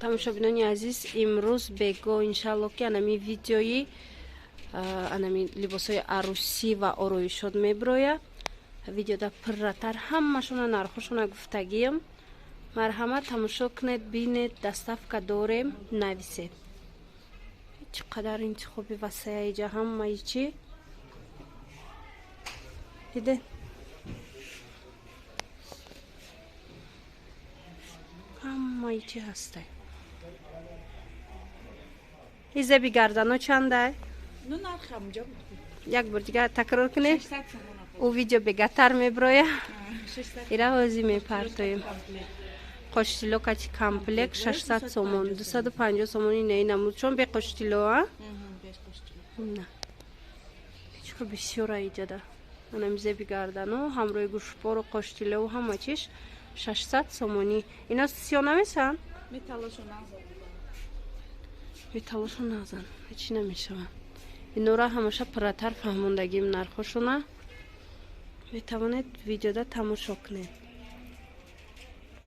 Тамошобинони азиз, имрӯз бего, иншалло, ки анами видеои анами либосҳои арӯсӣ ва ороишот мебирояд. Видеода пурратар ҳамашона нархошона гуфтагиям. Марҳамат, тамошо кунед, бинед. Доставка дорем, нависед. Чӣ қадар интихоби васеа иҷа, ҳамаи чӣ диде, ҳамаи чӣ ҳастай. Изеби гардано чандай? Як бор дигар такрор кунед, ӯ видео бегатар мебироя. Ира ҳозӣ мепартоем. Қоштило кати комплект 600 сомон, 250 сомони. Неи намуд чон бе қоштило, а чиқа бисёра иҷада. Анами зеби гардану ҳамроҳи гӯшпору қоштилову ҳама чиш 600 сомонӣ. Ино сиё намешаванд, металлошо нағзан, ҳечи намешаванд. Инора ҳамаша пурратар фаҳмондагим нархошона, метавонед видеода тамошо кунед.